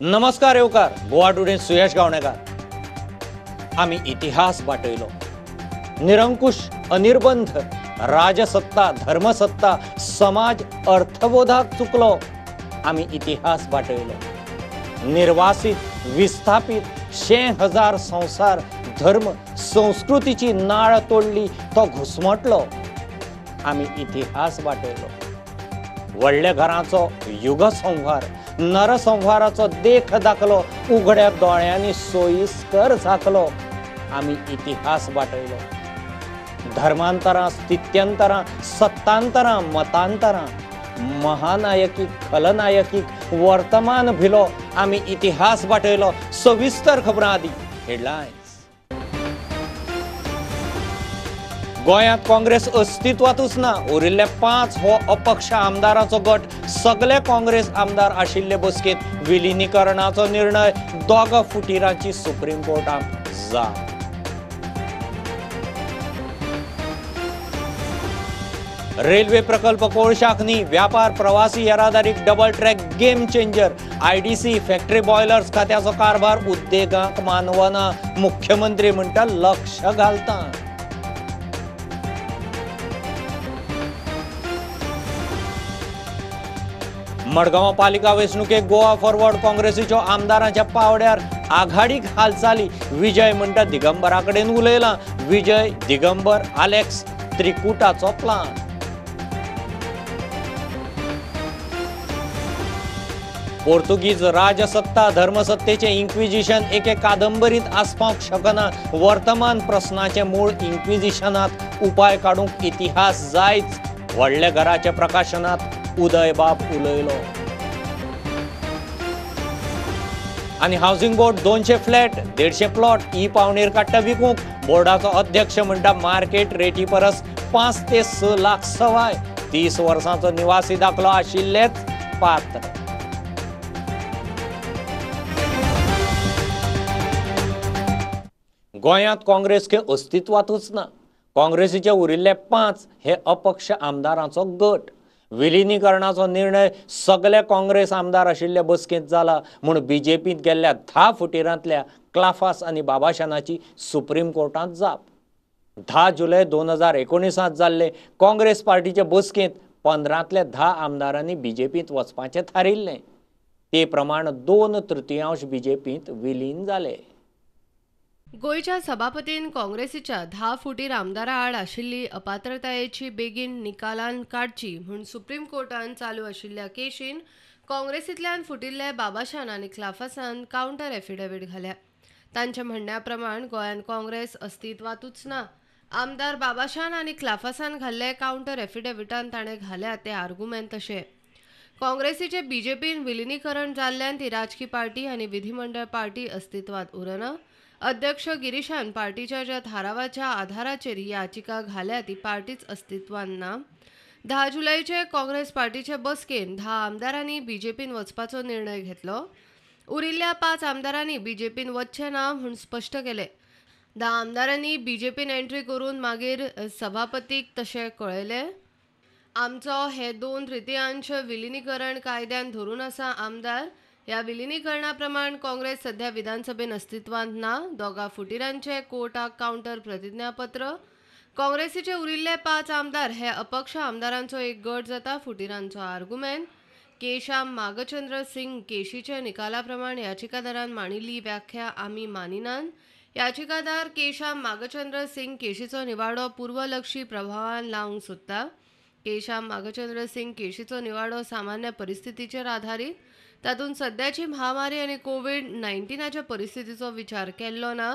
नमस्कार येवकार गोवा टुडे सुयश गावणेकार। आमी इतिहास बाटयलो। निरंकुश अनिर्बंध राजसत्ता धर्मसत्ता समाज अर्थबोधाक चुकलो। आमी इतिहास बाटयलो। निर्वासित विस्थापित 100,000 संवसार धर्म संस्कृतीची नाळ तोडली तो घुसमटलो। आमी इतिहास बाटयलो। व्हडल्या घरांचो युगसंहार नरसंहाराचो देख दाखलो उघड्या दोळ्यांनी सोयीस्कर झाकलो। आमी इतिहास बाटयलो। धर्मांतरां स्थित्यंतरां सत्तांतरां मतांतरां महानायकीक खलनायकीक वर्तमान भिलो। आमी इतिहास बाटयलो। सविस्तर खबरां आदी हेडलायन्स। गोंयांत काँग्रेस अस्तित्वांतूच ना। उरिल्ले 5 हो अपक्ष आमदारांचो गट सगळे काँग्रेस आमदार आशिल्ले बसकेंत विलिनीकरणाचो निर्णय दोग फुटिरांची सुप्रीम कोर्टांत जाप। रेल्वे प्रकल्प कोळशाक न्ही, व्यापार प्रवासी येरादारीक double track game changer. IDC factory boilers खात्याचो कारभार उद्देगांक मानवना, मुख्यमंत्री म्हणटा लक्ष घालता। मडगांव पालिका वेंचणुकेक गोवा फॉरवर्ड काँग्रेसीच्यो आमदारांच्या पावड्यार आघाडीक हालचाली। विजय म्हणटा दिगंबरा कडेन उलयलां। विजय दिगंबर आलेक्स त्रिकुटाचो प्लान। पोर्तुगीज राजसत्ता धर्मसत्तेचें इन्क्विजिशन एके कादंबरीत आसपावंक शकना। वर्तमान प्रस्नाचें मूळ इन्क्विजिशनांत उपाय काडूंक इतिहास जायच। व्हडल्या घराच्या प्रकाशनांत उदयबाब उलयलो। आनी housing board 200 flat 150 plot e पावणेर काडटा विकूंक। बोर्डाचो अध्यक्ष म्हणटा मार्केट रेटी परस 5 ते 6 लाख सवाय। 30 वर्सांचो निवासी दाखलो आशिल्लेच पात्र। गोंयांत काँग्रेस के अस्तित्वांतूच ना। काँग्रेसीचे उरिल्ले 5 हे अपक्ष आमदारांचो गट। विलिनीकरणाचो निर्णय सगळे काँग्रेस आमदार आशिल्ले बसकेंत जाला म्हूण बीजेपींत गेल्ल्या 10 फुटिरांतल्या क्लाफास आनी बाबाशानाची सुप्रीम कोर्टांत जाप। 10 जुलय 2019 जाल्ले काँग्रेस पार्टीचे बसकेंत 15तल्या 10 आमदारांनी बीजेपींत वचपाचें थारिल्लें। ते प्रमाण 2/3 बीजेपींत विलीन जाले। गोंयच्या सभापतीन काँग्रेसीच्या 10 फुटीर आमदारा आड आशिल्ली अपात्रतायेची बेगीन निकालान काडची म्हूण सुप्रीम कोर्टान चालू आशिल्ल्या केशीन काँग्रेसींतल्यान फुटिल्ले बाबाशान आनी क्लाफासान कावंटर एफिडेवीट घाल्या। तांच्या म्हणण्या प्रमाण गोंयांत काँग्रेस अस्तित्वांतूच ना। आमदार बाबाशान आनी क्लाफासान घाल्ले कावंटर एफिडेविटान ताणें घाल्या ते आर्गुमेंत तशें काँग्रेसीचे बीजेपीन विलिनीकरण जाल्ल्यान ती राजकी पार्टी आनी विधिमंडळ पार्टी अस्तित्वांत उरना। अध्यक्ष गिरीशान पार्टीच्या ज्या थारावाच्या आधाराचेर ही याचिका घाल्या ती पार्टीच अस्तित्वान ना। 10 जुलयचे काँग्रेस पार्टीचे बसकेन 10 आमदारांनी बीजेपीन वचपाचो निर्णय घेतलो। उरिल्ल्या 5 आमदारांनी बीजेपीन वचचें ना म्हूण स्पश्ट केलें। 10 आमदारांनी बीजेपीन एंट्री करून मागीर सभापतीक तशें कळयलें। आमचो हे 2/3 विलिनीकरण कायद्यान धरून आसा आमदार। ह्या विलिनीकरणा प्रमाण काँग्रेस सध्या विधानसभेन अस्तित्वांत ना। दोगा फुटिरांचे कोर्टाक कावंटर प्रतिज्ञापत्र। काँग्रेसीचे उरिल्ले 5 आमदार हे अपक्ष आमदारांचो एक गट जाता। फुटिरांचो आर्गुमेंत केशाम मागचंद्र सिंग केशीच्या निकाला प्रमाण याचिकादारान मांडिल्ली व्याख्या आमी मानिनात। याचिकादार केशाम मागचंद्र सिंग केशीचो निवाडो पूर्वलक्षी प्रभावान लावंक सोदता। केशाम मागचंद्र सिंग केशीचो निवाडो सामान्य परिस्थितीचेर आधारीत, तातूंत सद्याची महामारी आनी कोवीड-19च्या परिस्थितीचो विचार केल्लो ना।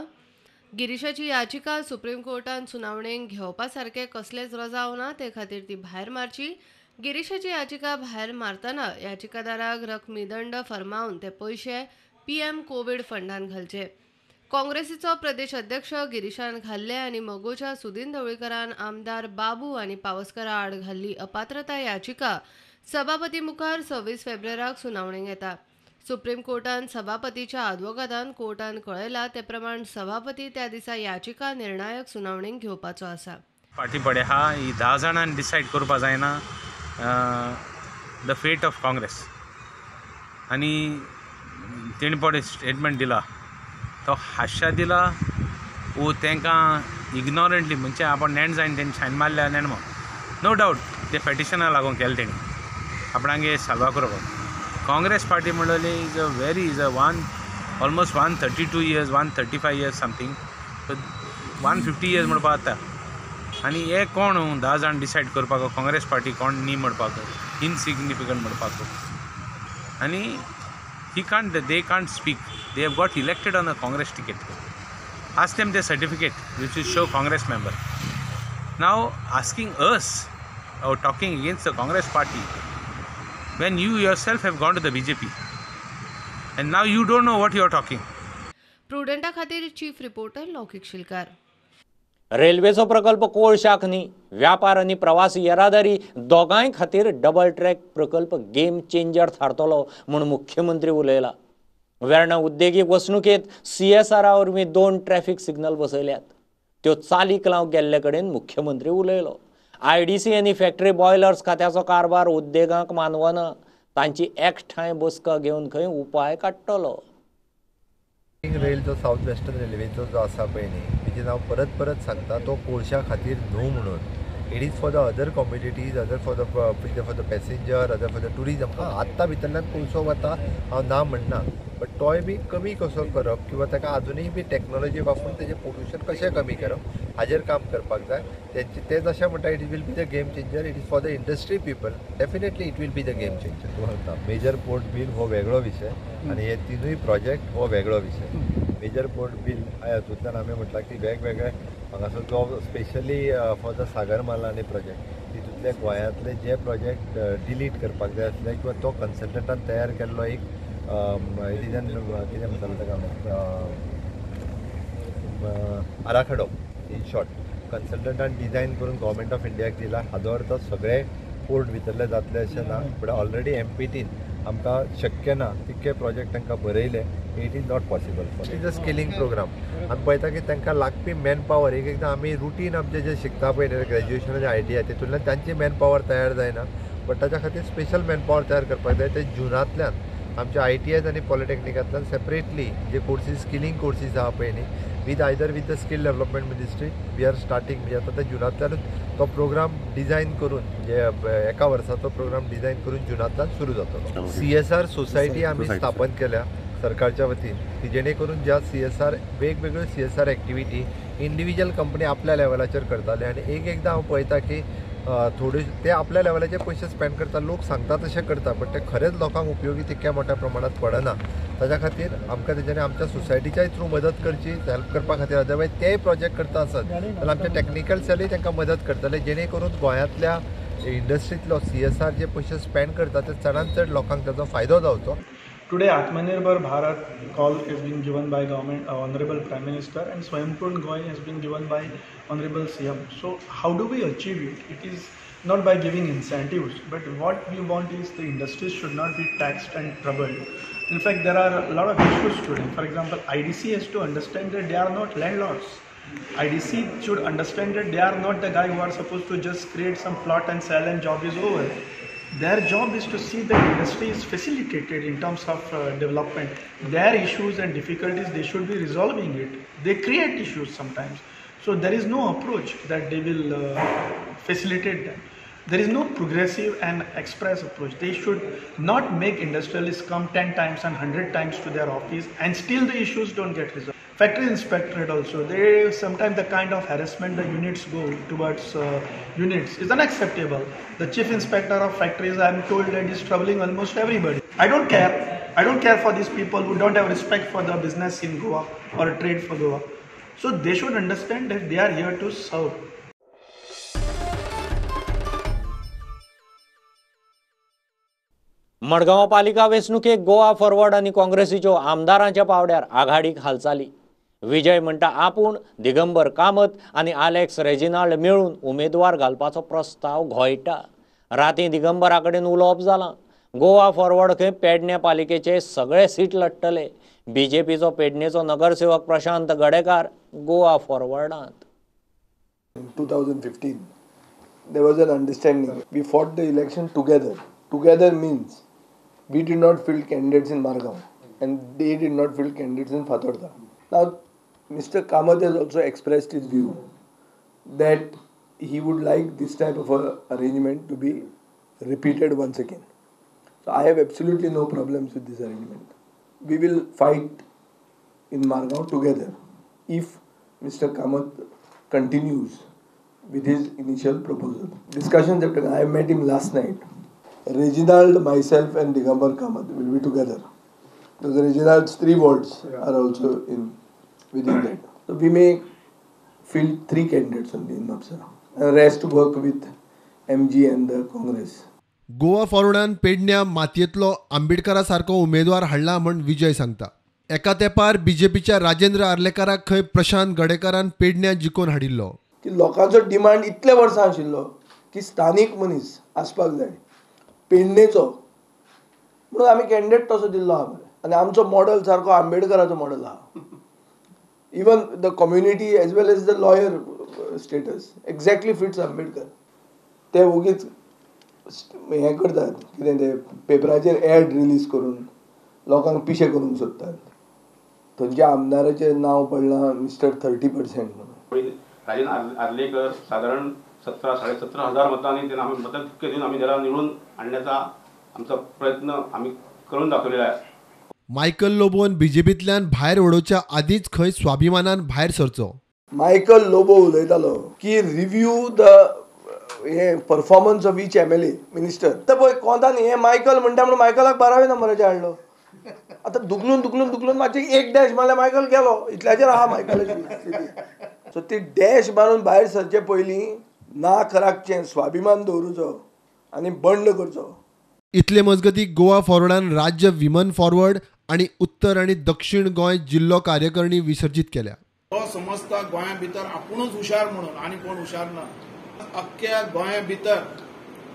गिरीशाची याचिका सुप्रीम कोर्टान सुनावणेक घेवपा सारकें कसलेंच रजाव ना, ते खातीर ती भायर मारची। गिरीशाची याचिका भायर मारतना याचिकादाराक रकमी दंड फर्मावन ते पयशे पीएम कोवीड फंडान घालचे। काँग्रेसीचो प्रदेश अध्यक्ष गिरीशान घाल्ले आनी मगोच्या सुदीन ढवळीकरान आमदार बाबू आनी पावसकरा आड घाल्ली अपात्रता याचिका सभापती मुखार 26 फेब्रुवाराक सुनावणेक येता। सुप्रीम कोर्टान सभापतीच्या आदवोगादान कोर्टान कळयला ते प्रमाण सभापती त्या दिसा याचिका निर्णायक सुनावणेक घेवपाचो आसा। फाटीं पडे आहा ही 10 जाणांनी डिसायड करपा जायना the fate of Congress. आनी तेणी पळय स्टेटमेंट दिला तो हांशा दिला वो तांकां इग्नोरंटली म्हणजे आपण नेण जायन तेणी शायन मारल्या नेण म्हण नो डावट ते पेटिशना लागून केलें तेणी आपणागे साल्वा करपाक. काँग्रेस पार्टी म्हणलेली is a very is a one almost 132 years 135 years something 150 years म्हणपाक जाता. आनी हे कोण 10 जाण डिसायड करपाक काँग्रेस पार्टी कोण न्ही म्हणपाक इनसिग्निफिकंट म्हणपाक. आनी he can't they can't speak they have got elected on a Congress ticket. Ask them the certificate which is show Congress member. Now asking us or talking against the Congress party when you yourself have gone to the BJP and now you don't know what you are talking. प्रुडंटा खातीर chief reporter लौकिक शिलकार. रेल्वेचो प्रकल्प कोळशाक न्ही, व्यापार आनी प्रवासी येरादारी दोगांय खातीर डबल ट्रॅक प्रकल्प गेम चेंजर थारतलो म्हूण मुख्यमंत्री उलयला. वेर्णा उद्देगीक वसणुकेंत CSR वरवीं 2 ट्रॅफिक सिग्नल बसयल्यात, त्यो चालीक लावंक गेल्ले कडेन मुख्यमंत्री उलयलो. IDC आनी फॅक्टरी बॉयलर्स खात्याचो कारभार उद्देगांक मानवना, तांची एकठांय बसका घेवन खंय उपाय काडटलो. रेल जो सावथ वेस्टर्न रेल्वेचो जो आसा पळय न्ही, तेजेर हांव परत परत सांगता तो कोळशा खातीर न्हू म्हणून. It is for the other commodities, other for the passenger, other for the tourism. आत्तां भितरल्यान कोळसो वता हांव ना म्हणना, बट तोय बी कमी कसो करप किंवा ताका आजुनूय बी टॅक्नोलॉजी वापरून तेजें पोल्युशन कशें कमी करप हाजेर काम करपाक जाय. तेंचे ते जशें म्हणटा it will be the game changer. It is for the industry people, definitely it will be the game changer. म्हणटा मेजर पोर्ट बील हो वेगळो विशय आनी हे तिनूय प्रोजेक्ट हो वेगळो विशय. मेजर पोर्ट बील हातूंतल्यान आमी म्हटलां की वेगवेगळे हांगासर जो स्पेशली फॉर the Sagarmala आनी प्रोजेक्ट तितूंतले गोंयांतले जे प्रोजेक्ट डिलीट करपाक जाय आसले किंवा तो कन्सल्टंटान तयार केल्लो एक it is an कितें म्हणटाले ताका आराखडो इन शॉर्ट कन्सल्टंटान डिझायन करून गव्हर्मेंट ऑफ इंडियाक दिला. हाजो अर्थ सगळे पोर्ट भितरले जातले अशें ना, बट ऑलरेडी MPTन आमकां शक्य ना तितके प्रोजेक्ट तांकां बरयले. It is not possible. It is a skilling programme. आमी पळयता की तांकां लागपी मॅन पावर एक एकदां आमी रुटीन आमचें जें शिकता पळय ग्रॅज्युएशनाचें ITI तितूंतल्यान तांची मॅन पावर तयार जायना, बट ताच्या खातीर स्पेशल मॅन पावर तयार करपाक जाय. ते जुनांतल्यान आमच्या ITIs आनी पॉलिटेक्निकांतल्यान सेपरेटली जे कोर्सीस स्किलिंग कोर्सीस आहा पळय न्ही with either with the skill development ministry we are starting. म्हणजे आतां ते जुनांतल्यानूच तो प्रोग्राम डिझायन करून म्हणजे एका वर्साचो प्रोग्राम डिझायन करून जुनांतल्यान सुरू जातलो. CSR society आमी स्थापन केल्या सरकारच्या वतीन की जेणे करून ज्या CSR वेगवेगळ्यो CSR activity individual company आपल्या लेवलाचेर करताले आनी एक एकदां हांव पळयता की थोडे ते आपल्या लेवलाचेर पयशे स्पेंड करता, लोक सांगता तशें करता, बट ते खरेंच लोकांक उपयोगी तितक्या मोठ्या प्रमाणांत पडना. ताच्या खातीर आमकां तेज्यानी आमच्या सोसायटीच्याय थ्रू मदत करची, हेल्प करपा खातीर. अदरवायज तेय प्रोजेक्ट करता आसत जाल्यार आमचे टॅक्निकल सेलूय तांकां मदत करतले जेणे करून गोंयांतल्या इंडस्ट्रींतलो CSR जे पयशे स्पेंड करता ते चडांत चड लोकांक ताचो फायदो जावचो. Today, Atmanirbhar Bharat call has been given by government, Honorable Prime Minister, and Swayampurn Goa has been given by Honorable CM. So, how do we achieve it? It is not by giving incentives, but what we want is the industries should not be taxed and troubled. In fact, there are a lot of issues today. For example, IDC has to understand that they are not landlords. IDC should understand that they are not the guy who are supposed to just create some plot and sell and job is over. Their job is to see that industry is facilitated in terms of development. Their issues and difficulties, they should be resolving it. They create issues sometimes. So there is no approach that they will facilitate them. There is no progressive and express approach. They should not make industrialists come 10 times and 100 times to their office and still the issues don't get resolved. Factory inspectorate also, they sometimes the kind of harassment the units go towards units is unacceptable. The chief inspector of factories, I am told that is troubling almost everybody. I don't care. I don't care for these people who don't have respect for the business in Goa or trade for Goa. So they should understand that they are here to serve. Madgaon पालिका वेंचणुकेक Goa forward आनी काँग्रेसीच्यो आमदारांच्या पावड्यार आघाडीक हालचाली. विजय म्हणटा आपूण दिगंबर कामत आनी Alex Reginald मेळून उमेदवार घालपाचो प्रस्ताव घोळटा. राती दिगंबरा कडेन उलोवप जालां. गोवा फॉरवर्ड खंय पेडणे पालिकेचे सगळे सीट लडटले. बीजेपीचो पेडणेचो नगरसेवक Prashant Gadekar Goa फॉरवर्डांत. 2015 there was an understanding. We fought the election together. Together means we did not field candidates in Margao. and they did not field candidates in Fatorda. Now, Mr. Kamath has also expressed his view that he would like this type of a arrangement to be repeated once again. So I have absolutely no problems with this arrangement. We will fight in Margao together if Mr. Kamath continues with his initial proposal. Discussions have taken. I met him last night. Reginald, myself and Digambar Kamath will be together. Because Reginald's 3 wards are also in within that. So we may field 3 candidates only in Mapsa and rest work with MG and the Congress. Goa फॉरवर्डान पेडण्या मातयेंतलो आंबेडकरा सारको उमेदवार हाडला म्हण विजय सांगता. एका तेंपार बीजेपीच्या राजेंद्र आर्लेकाराक खंय प्रशांत गडेकारान पेडण्या जिखोवन हाडिल्लो. की लोकांचो डिमांड इतले वर्सां आशिल्लो की स्थानीक मनीस आसपाक जाय पेडणेचो, म्हणून आमी कॅन्डिडेट तसो दिल्लो आहा मरे. आनी आमचो मॉडल सारको आंबेडकराचो मॉडल आहा. Even the community as well as the lawyer status exactly fits Ambedkar. ते वोगीच हें करतात कितें ते पेपराचेर एड रिलीज करून लोकांक पिशे करूंक सोदतात. थंयच्या आमदाराचें नांव पडलां मिस्टर 30% म्हणून. राजेंद्र आर्लेकर साधारण 17 17.5 हजार मतांनी त्यांना आम्ही मताधिक्य देऊन आम्ही त्याला निवडून आणण्याचा आमचा प्रयत्न आम्ही करून दाखवलेला आहे. मायकल लोबोन बीजेपींतल्यान भायर उडोवच्या आदींच खंय स्वाभिमानान भायर सरचो. मायकल लोबो उलयतालो की रिव्यू the हे performance of each MLA minister. आतां पळय कोंतान हे मायकल म्हणटा म्हणून मायकलाक 12व्या नंबराचेर हाडलो. आतां दुखलून दुखलून दुखलून मातशें एक डॅश मारल्यार मायकल गेलो, इतल्याचेर आहा मायकलाची स्थिती. सो ती डॅश मारून भायर सरचे पयलीं नाक राखचें, स्वाभिमान दवरुचो आनी बंड करचो. इतले मजगती गोवा फॉरवर्डान राज्य विमन फॉरवर्ड आनी उत्तर आनी दक्षिण गोंय जिल्लो कार्यकारिणी विसर्जीत केल्या. तो समजता गोंया भितर आपुणूच हुशार म्हणून आनी कोण हुशार ना. अख्ख्या गोंया भितर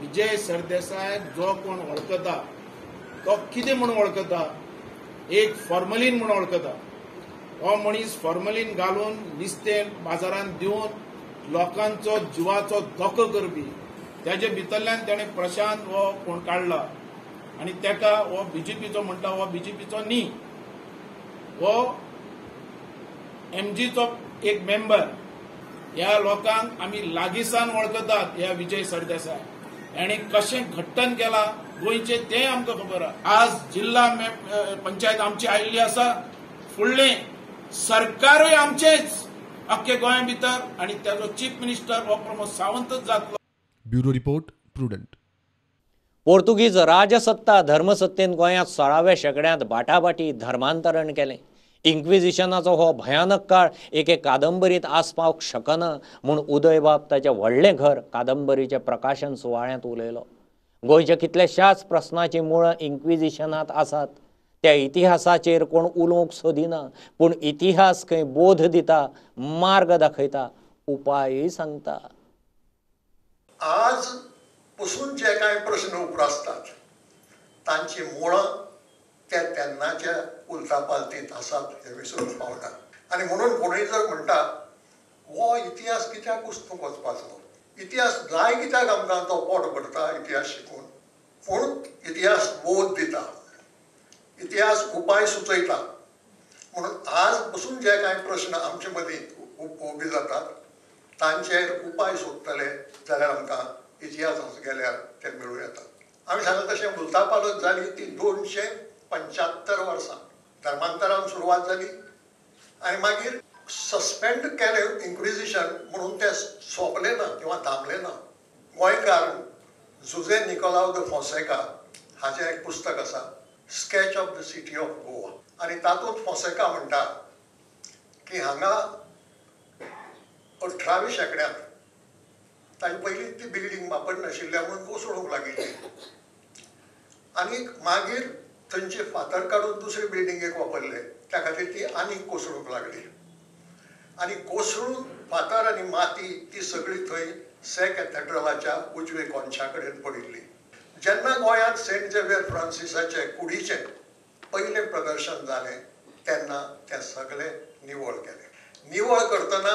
विजय सरदेसाय जो कोण वळखता तो कितें म्हणून वळखता, एक फॉर्मलीन म्हणून वळखता. हो मनीस फॉर्मलीन घालून निस्तें बाजारांत दिवन लोकांचो जिवाचो धोको करपी. त्याचे भितरल्यान ताणें प्रशांत हो कोण काडला आनी ताका हो बीजेपीचो म्हणटा, हो बीजेपीचो न्ही, हो एमजीचो एक मेंबर. ह्या लोकांक आमी लागींसान वळखतात. ह्या विजय सरदेसाय आनी कशें घट्टन केलां गोंयचें तें आमकां खबर आसा. आज जिल्हा पंचायत आमची आयिल्ली आसा, फुडलें सरकारूय आमचेच अख्खे गोंया भितर आनी ताजो चीफ मिनिस्टर हो प्रमोद सावंतच जातलो. Bureau report, Prudent. पोर्तुगीज राजसत्ता धर्मसत्तेन गोंयांत 16व्या शेंकड्यांत बाटाबाटी धर्मांतरण केलें. इन्क्विजिशनाचो हो भयानक काळ एके कादंबरीत आसपावंक शकना म्हूण उदयबाब ताचें व्हडलें घर कादंबरीचें प्रकाशन सुवाळ्यांत उलयलो. गोंयच्या कितल्याशाच प्रस्नाचीं मुळां इन्क्विजिशनांत आसात. त्या इतिहासाचेर कोण उलोवंक सोदिना, पूण इतिहास खंय बोध दिता, मार्ग दाखयता, उपायूय सांगता. आज पसून जे कांय प्रश्न उप्रासतात तांची मुळां त्या तेन्नाच्या उलथापालथींत आसात हें विसरूंक फावना. आनी म्हणून कोणूय जर म्हणटा हो इतिहास कित्याक उस्तूंक वचपाचो, इतिहास जाय कित्याक आमकां, तो पोट भरता इतिहास शिकून, पूण इतिहास बोध दिता, इतिहास उपाय सुचयता. म्हणून आज पसून जे कांय प्रश्न आमचे मदीं उबे जातात तांचेर उपाय सोदतले जाल्यार आमकां इतिहासांत गेल्यार ते मेळूं येतात. आमी सांगता तशें उलथापालथ जाली ती 275 वर्सां धर्मांतरान सुरवात जाली आनी मागीर सस्पेंड केलें इन्क्विजिशन म्हणून तें सोंपलें ना किंवा थांबलें ना. गोंयकार जुझे निकोलाव the Fonseca हाचें एक पुस्तक आसा, sketch of the city of Goa, आनी तातूंत फोन्सेका म्हणटा की हांगा 18व्या शेंकड्यांत ताजे पयलीं ती बिल्डींग वापरनाशिल्ल्या म्हणून कोसळूंक लागिल्ली आनी मागीर थंयचे फातर काडून दुसरे बिल्डिंगेक वापरले, त्या खातीर ती आनीक कोसळूंक लागली आनी कोसळून फातर आनी माती ती सगळी थंय से कॅथेड्रलाच्या उजवे कोनशा कडेन पडिल्ली. जेन्ना गोंयांत सेंट झेवियर फ्रांसिसाचे कुडीचें पयलें प्रदर्शन जालें तेन्ना तें सगळें निवळ केलें. निवळ करतना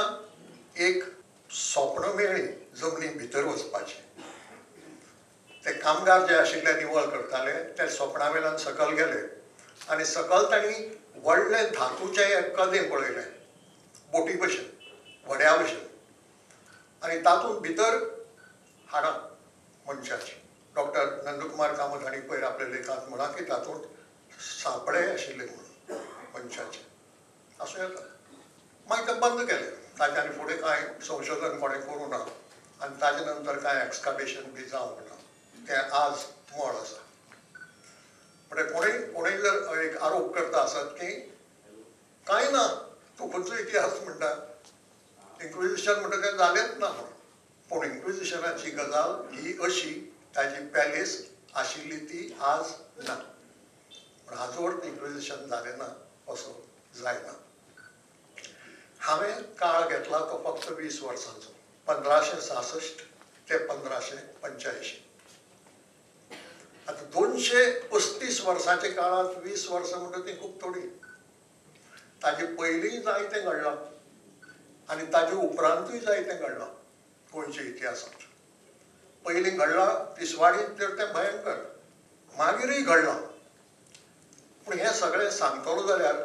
एक सोपणां मेळ्ळीं जमनी भितर वचपाची. ते कामगार जे आशिल्ले निवळ करताले ते सोपणा वेल्यान सकयल गेले आनी सकल तांणी व्हडलें धातूचें एक कदें पळयलें, बोटी भशेन, व्हड्या भशेन, आनी तातूंत भितर हाडां मनशाची. डॉक्टर नंदकुमार कामत हांणी पयर आपल्या लेखांत म्हळां की तातूंत सांपळे आशिल्ले म्हणून मनशाचे, आसूं येता. मागीर तें बंद केलें, ताच्या आनी फुडें कांय संशोधन कोणें करूं ना आनी ताजे नंतर कांय एक्सकावेशन बी जावंक ना. तें आज मळ आसा. म्हणजे कोणूय कोणूय जर एक आरोप करता आसत की कांय ना, तूं खंयचो इतिहास म्हणटा, इन्क्विजिशन म्हणटा तें जालेंच ना म्हणून. पूण इन्क्विजिशनाची गजाल ही अशी, ताजी पॅलेस आशिल्ली ती आज ना. पूण हाजो अर्थ इन्क्विजिशन जालें ना असो जायना. हांवें काळ घेतला तो फक्त 20 वर्सांचो, 1566 ते 1585. आतां 235 वर्सांच्या काळांत 20 वर्सां म्हणटा ती खूब थोडी. ताजे पयलींय जायतें घडलां आनी ताजे उपरांतूय जायतें घडलां गोंयच्या इतिहासांत. पयलीं घडलां तिसवाडींत तर तें भयंकर, मागीरूय घडलां. पूण हें सगळें सांगतलो जाल्यार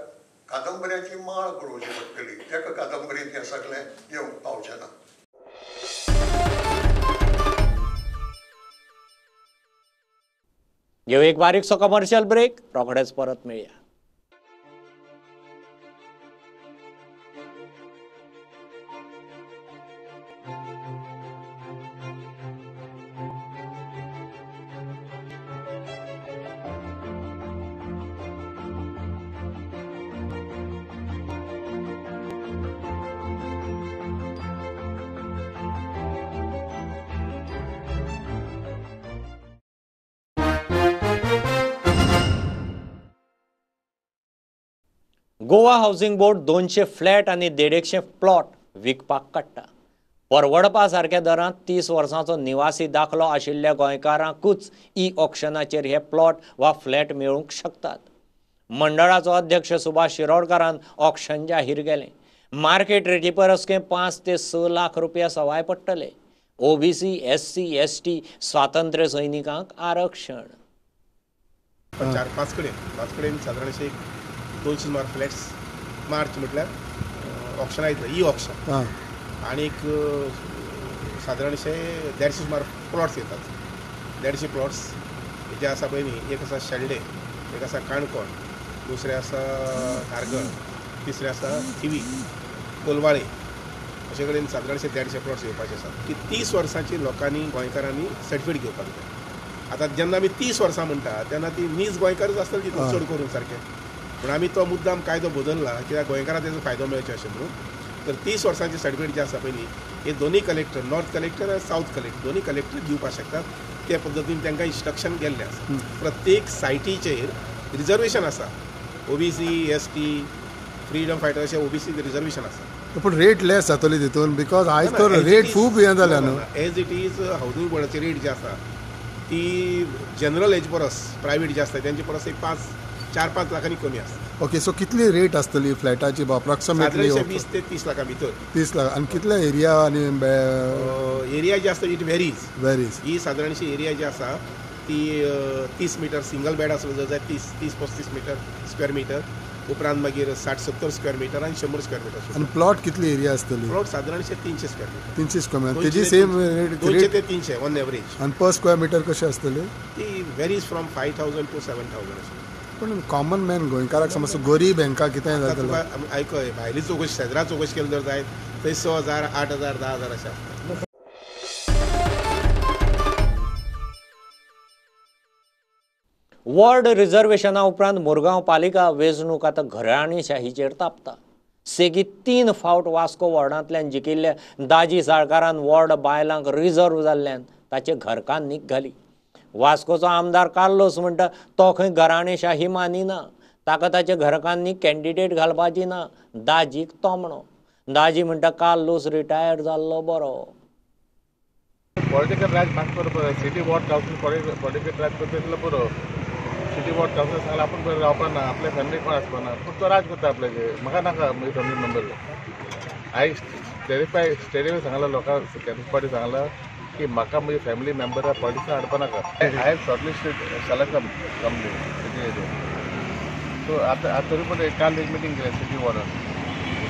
कादंबऱ्याची माळ बरोवची पडटली. एका कादंबरींत हें सगळें येवंक पावचें ना. घेऊ एक बारीकसो कमर्शियल ब्रेक, रोखडेच परत मेळया. गोवा हावसिंग बोर्ड 200 फ्लॅट आनी 150 प्लॉट विकपाक काडटा. परवडपा सारक्या दरांत 30 वर्सांचो निवासी दाखलो आशिल्ल्या गोंयकारांकूच ई ऑक्शनाचेर हे प्लॉट वा फ्लॅट मेळूंक शकतात. मंडळाचो अध्यक्ष सुभाष शिरोडकारान ऑक्शन जाहीर केलें. मार्केट रेटी परस 5 ते 6 लाख रुपया सवाय पडटले. ओबीसी, एससी, एसटी स्वातंत्र्य सैनिकांक आरक्षण. 4-5 कडेन 5 कडेन सादारणशे 200 सुमार फ्लॅट्स मार्च म्हटल्यार ऑक्शनां येतले, ई ऑक्शन, आनीक सादारणशे 150 सुमार प्लॉट्स येतात. 150 प्लॉट्स जे आसा पळय न्ही, एक आसा शेल्डे, एक आसा काणकोण, दुसरें आसा धारगळ, तिसरें आसा थिवी, कोलवाळे, अशे कडेन सादारणशे 150 प्लॉट्स येवपाचे आसात. की 30 वर्सांची लोकांनी गोंयकारांनी सर्टिफिकेट घेवपाक जाय. आतां जेन्ना आमी 30 वर्सां म्हणटा तेन्ना ती नीज गोंयकारच आसतली तितून चड करून सारकें. पूण आमी तो मुद्दाम कायदो बदलला कित्याक गोंयकारांक तेजो फायदो मेळचो अशें म्हणून. तर 30 वर्सांची सर्टिफिकेट जी आसा पळय हे दोनूय कलेक्टर, नॉर्थ कलेक्टर आनी सावथ कलेक्टर, दोनूय कलेक्टर दिवपाक शकतात. ते पद्दतीन तांकां इन्स्ट्रक्शन गेल्लें आसा. प्रत्येक सायटीचेर रिजर्वेशन आसा, ओबीसी, एसटी, फ्रीडम फायटर अशें ओबीसी रिजर्वेशन आसा. पूण रेट लेस जातली तितून, because आयज तर रेट खूब हें जाल्या न्हू. एज it is housing बोर्डाची रेट जी आसा ती जनरल हेजे परस, प्रायवेट जे आसता तेंचे परस एक 4-5 लाखांनी कमी आसता. ओके, सो कितली रेट आसतली फ्लॅटाची अप्रॉक्सिमेटली? 20 ते 30 लाखां भितर. 30 लाख. आनी कितले एरिया? आनी एरिया जी आसता it varies. Varies. ही सादारणशी एरिया जी आसा ती 30 मिटर सिंगल बेड आसलो जर जाय 30-35 मिटर स्क्वेअर मिटर, उपरांत मागीर 60-70 स्क्वेअर मिटर आनी 100 स्क्वेअर मिटर. आनी प्लॉट कितली एरिया आसतली? प्लॉट सादारणशे 300 स्क्वेअर मिटर. 300 स्क्वेअर मिटर तेजी सेम रेट 200 ते 300 ऑन एवरेज. आनी पर स्क्वेअर मिटर कशी आसतली? ती varies from 5000 to 7000 अशें. पूण कॉमन मॅन गोंयकाराक समज गरीब हांकां कितें जातलें? आयकय, भायली चवकशी, शेजरा चवकशी केली जर जायत थंय 6000, 8000, 10000 अशें आसता. वॉर्ड रिजर्वेशना उपरांत मुरगांव पालिका वेंचणूक आतां घराणेशाहीचेर तापता. सेगीत 3 फावट वास्को वॉर्डांतल्यान जिखिल्ल्या दाजी साळकारान वॉर्ड बायलांक रिजर्व जाल्ल्यान ताचे घरकान्नीक घाली. वास्कोचो आमदार कार्लोस म्हणटा तो खंय घराणेशाही मानिना, ताका ताचे घरकान्नीक कॅन्डिडेट घालपाची ना. दाजीक तोमणो. दाजी म्हणटा कार्लोस रिटायर जाल्लो बरो. पॉलिटिकल राज म्हाका बरोबर, सिटी वॉर्ड कावन्सील पॉलिटिकल राज करता तितलो बरो. सिटी वॉर्ड कावन्सील सांगला आपूण बरें रावपा ना, आपल्या फॅमिली कोण आसपा ना, पूण तो राज करता आपल्याचेर. म्हाका नाका म्हजी फॅमिली मेंबर. हांवें स्टेरिफाय स्टेडियम सांगला लोकांक, कॅम्प पार्टी सांगला की म्हाका म्हजी फॅमिली मेंबरा पॉलिटिक्सान हाडपा नाका. I have shortlisted Salakam company. So आतां तरी पण काल एक मिटींग केल्या city वॉर्डान.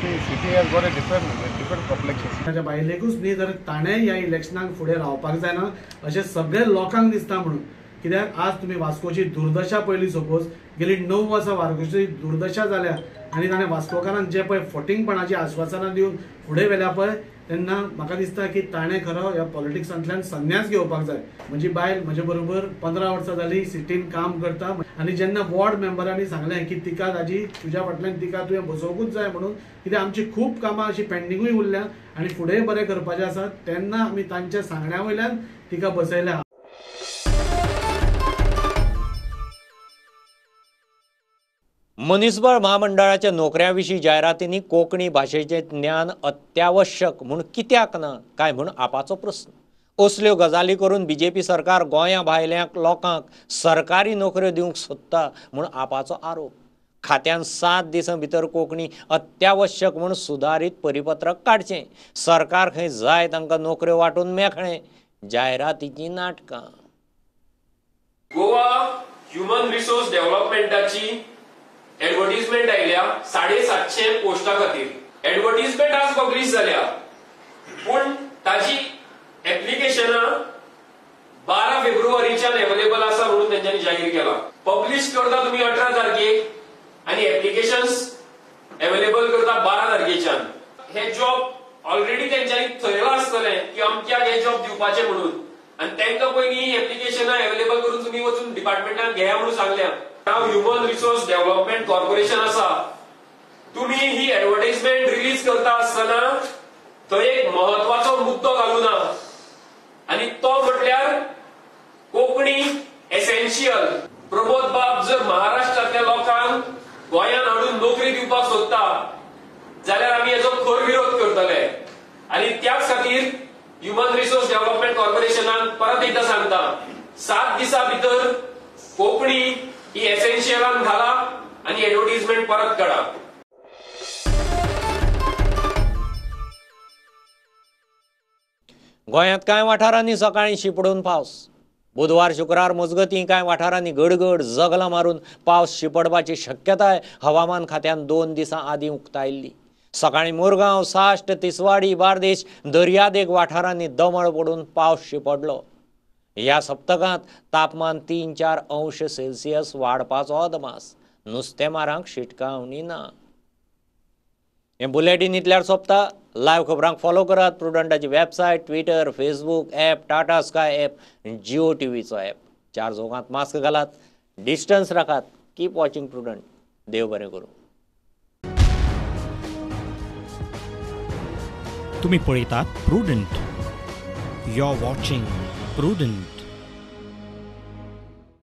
City has got a different different complexion. ताच्या बायलेकूच न्ही तर ताणें ह्या इलेक्शनाक फुडें रावपाक जायना अशें सगळे लोकांक दिसता म्हणून. कित्याक आज तुमी वास्कोची दुर्दशा पळयली, सपोज गेली 9 वर्सां वास्कोची दुर्दशा जाल्या आनी ताणें वास्कोकारांक जे पळय फटींगपणाची आश्वासनां दिवन फुडें व्हेल्या पळय, तेन्ना म्हाका दिसता की ताणें खरो ह्या पॉलिटिक्सांतल्यान संन्यास घेवपाक जाय. म्हजी बायल म्हजे बरोबर 15 वर्सां जाली सिटीन काम करता आनी जेन्ना वॉर्ड मेंबरांनी सांगलें की तिका ताजी तुज्या फाटल्यान तिका तुवें बसोवंकूच जाय म्हणून, कित्याक आमची खूब कामां अशीं पेंडिंगूय उरल्या आनी फुडेंय बरें करपाचें आसा, तेन्ना आमी तांच्या सांगण्या वयल्यान तिका बसयल्या. मनीसबळ म्हामंडळाच्या नोकऱ्यां विशीं जायरातींनी कोंकणी भाशेचें ज्ञान अत्यावश्यक म्हूण कित्याक ना काय म्हूण आपाचो प्रस्न. असल्यो गजाली करून बीजेपी सरकार गोंया भायल्या लोकांक सरकारी नोकऱ्यो दिवंक सोदता म्हूण आपाचो आरोप. खात्यान 7 दिसां भितर कोंकणी अत्यावश्यक म्हूण सुदारीत परिपत्रक काडचें. सरकार खंय जाय तांकां नोकऱ्यो वांटून मेकळें. जायरातीचीं नाटकां. गोवा ह्युमन रिसोर्स डेव्हलपमेंटाची एडवर्टीजमेंट आयल्या 750 पोस्टा खातीर. एडवर्टीजमेंट आज पब्लिश जाल्या पूण ताजी एप्लिकेशनां 12 फेब्रुवारीच्यान अवेलेबल आसा म्हणून तेंच्यांनी जाहीर केला. पब्लिश करता तुमी 18 तारखेक आनी एप्लिकेशन्स अवेलेबल करता 12 तारखेच्यान. हे जॉब ऑलरेडी तेंच्यांनी थरयलां आसतलें की अमक्याक हे जॉब दिवपाचे म्हणून आनी तांकां पयलीं एप्लिकेशनां अवेलेबल करून तुमी वचून डिपार्टमेंटान घेया म्हणून सांगल्या. नाव ह्युमन रिसोर्स डेव्हलपमेंट कॉर्पोरेशन आसा, तुम्ही ही एडवर्टाइजमेंट रिलीज करता आसतना थंय एक महत्वाचो मुद्दो घालूना आनी तो म्हटल्यार कोंकणी एसेन्शियल. प्रमोद बाब जर महाराष्ट्रांतल्या लोकांक गोंयांत हाडून नोकरी दिवपाक सोदता जाल्यार आमी हेजो खर विरोध करतले आनी त्याच खातीर ह्युमन रिसोर्स डेव्हलपमेंट कॉर्पोरेशनान परत एकदां सांगता 7 दिसां भितर कोंकणी ही एसेन्शियलान घाला आनी एडवर्टीजमेंट परत काडा. गोंयांत कांय वाठारांनी सकाळीं शिंपडून पावस. बुधवार शुक्रार मजगतीं कांय वाठारांनी गडगड जगलां मारून पावस शिंपडपाची शक्यताय हवामान खात्यान 2 दिसां आदीं उक्तायल्ली. सकाळीं मुरगांव, साश्ट, तिसवाडी, बार्देश दर्यादेग वाठारांनी दमळ पडून पावस शिंपडलो. ह्या सप्तकांत तापमान 3-4 अंश सेल्सियस वाडपाचो अदमास. नुस्तेमारांक शिटकावणी ना. हें बुलेटीन इतल्यार सोंपता. लायव्ह खबरांक फॉलो करात प्रुडंटाची website, Twitter, Facebook app, Tata Sky app, Jio टीव्हीचो app. 4 चौगांत मास्क घालात, डिस्टन्स राखात. Keep watching Prudent. देव बरें करूं. तुमी पळयतात Prudent. You are watching Prudent.